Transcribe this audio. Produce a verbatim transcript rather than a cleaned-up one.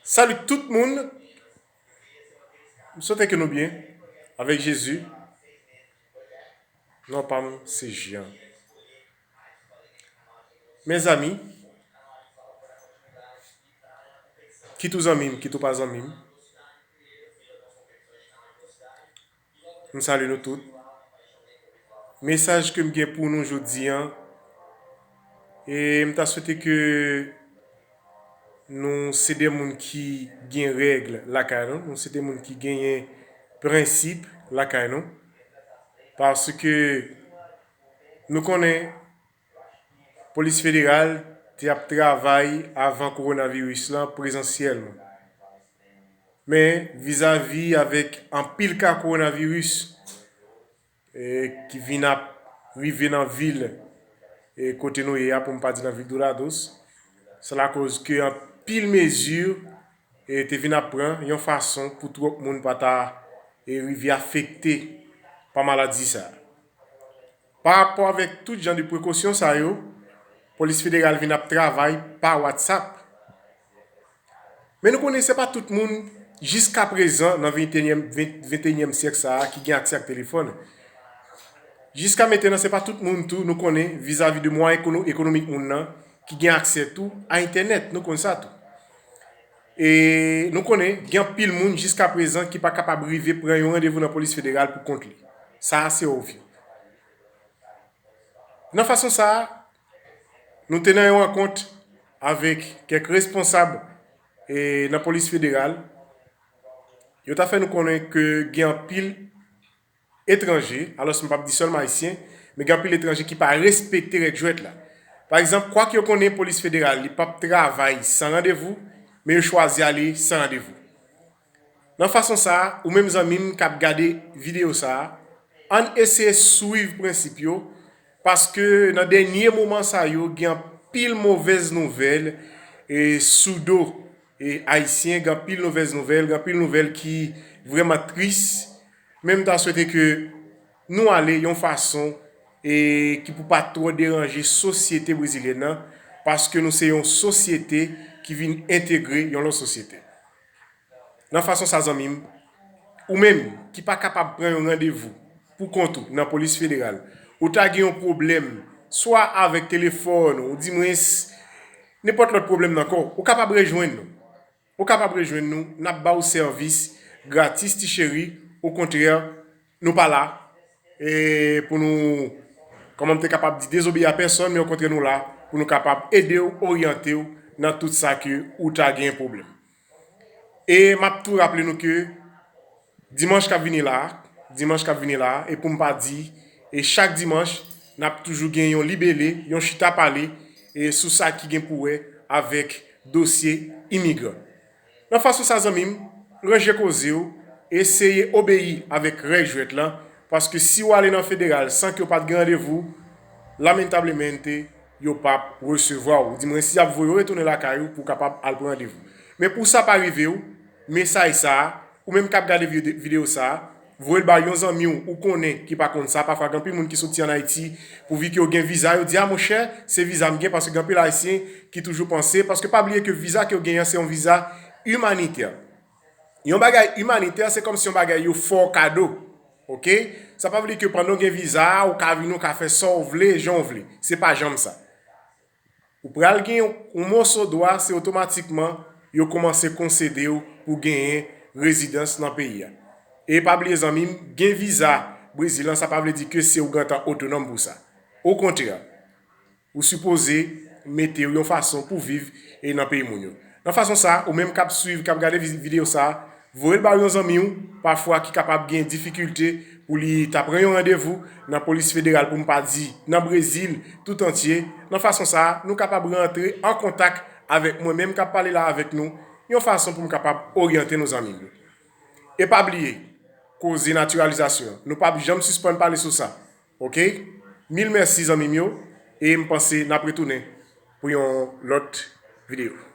Salut tout moun. M swete ke nou byen avèk Jezi. Non pa m se Jean. Mezanmi, kit ou zanmi m, kit ou pa zanmi m, m salye nou tout. Mesaj ke m gen pou nou jodi a, e m ta swete ke nou se de moun ki gen règ lakay nou, nou se de moun ki genyen prensip lakay nou, paske nou konnen Polis Federal te ap travay avan kowonaviris lan prezansyèlman. Men, vizavi avèk anpil ka kowonaviris, e, ki vin ap rive nan vil, e, kote nou ye a, pou m pa di nan vil Dourados, sa lakòz ke anpil mezi, e, te vin ap pran yon fason pou twòp moun pa ta, e, rive afekte pa maladi sa a. Pa rapò avèk tout jan de prekosyon sa yo, Polis Federal vin ap travay pa WhatsApp. Men nou konnen se pa tout moun, jiska prezan, nan ventenyèm, ven-, ventenyèm syèk sa a, ki gen aksè ak telefòn. Jiska mentenan, se pa tout moun tou, nou konnen, vizavi de mwayen ekono-, ekonomik moun nan, ki gen aksè tou a entènèt, nou konn sa tou. E nou konnen, gen anpil moun jiska prezan ki pa kapab rive pran yon randevou nan Polis Federal pou kont li. Sa a se ovyo. Nan fason sa a, nou te nan yon rankont avèk kèk responsab, e, nan Polis Federal. Yo ta fè nou konnen ke gen anpil etranje, alòs m p ap di sèlman ayisyen, men gen anpil etranje ki pa respekte règ jwèt la. Pa egzanp, kwak yo konnen Polis Federal, li p ap travay san randevou, men yo chwazi ale san randevou. Nan fason sa a, ou menm zanmi m k ap gade videyo sa a, ann eseye swiv prensip yo, paske nan dènye moman sa yo, gen anpil movèz nouvèl, e, sou do, e, ayisyen, gen anpil movèz nouvèl, gen anpil nouvèl ki vrèman tris. Men m ta swete ke nou ale yon fason, e, ki pou pa twò deranje sosyete brezilyèn nan, paske nou se yon sosyete ki vin entegre yon lòt sosyete. Nan fason sa, zanmi m, ou menm ki pa kapab pran yon randevou pou kont ou nan Polis Federal, ou ta gen yon pwoblèm, swa avèk telefòn, ou dimwens, nenpòt lòt pwoblèm nan kò w, ou kapab rejwenn nou. Ou kapab rejwenn nou, n ap ba w sèvis gratis, ti cheri. Okontrè, nou pa la, e, pou nou, kòman m te kapab di, dezobeyi a pèsòn, men okontrè, nou la pou nou kapab ede w, oryante w nan tout sa ke ou ta gen pwoblèm. E m ap tou raple nou ke dimanch k ap vini la, dimanch k ap vini la, e pou m pa di, e chak dimanch, n ap toujou gen yon libele, yon chita pale, e sou sa ki gen pou wè avèk dosye imigran. Nan fason sa, zanmi m, ranje koze w, eseye obeyi avèk règ jwèt lan, paske si w ale nan federal san ke w pa t gen randevou, lamentablemente, yo p ap resevwa w. Ou dimwens, y ap voye w retounen lakay ou pou w kapab al pran randevou. Men pou sa pa rive w, mesaj sa a, ou menm k ap gade vide-, videyo sa a, voye l ba yon zanmi w ou konnen ki pa konn sa. Pafwa, gen anpil moun ki soti ann Ayiti, pouvi ke yo gen viza, yo di, "A, monchè, se viza m gen," paske gen anpil Ayisyen ki toujou panse, paske pa bliye ke viza ke yo genyen an, se yon viza imanitè. Yon bagay imanitè, se kòmsi yon bagay yo fè w kado, oke? Sa pa vle di ke pandan w gen viza a, ou ka vini, ou ka fè sa w vle, jan w vle. Se pa janm sa. Ou pral gen yon, yon moso dwa, se otomatikman yo kòmanse konsede w pou genyen rezidans nan peyi a. E pa bliye, zanmi m, gen viza Brezil lan, sa pa vle di ke se ou gentan otonòm pou sa. Okontrè, ou sipoze mete w yon fason pou viv e nan peyi moun yo. Nan fason sa, ou menm k ap swiv, k ap gade vi-, videyo sa, voye l ba yon zanmi w, pafwa ki kapab gen difikilte pou li ta pran yon randevou nan polis federal, pou m pa di nan Brezil tout antye. Nan fason sa, nou kapab rantre an kontak avèk mwen menm k ap pale la avèk nou, yon fason pou m kapab oryante nou, zanmi m yo. E pa bliye, koze natiralizasyon an. Nou p ap janm sispann pale sou sa. Oke? Mil mèsi, zanmi m yo, e m panse n ap retounen pou yon lòt videyo.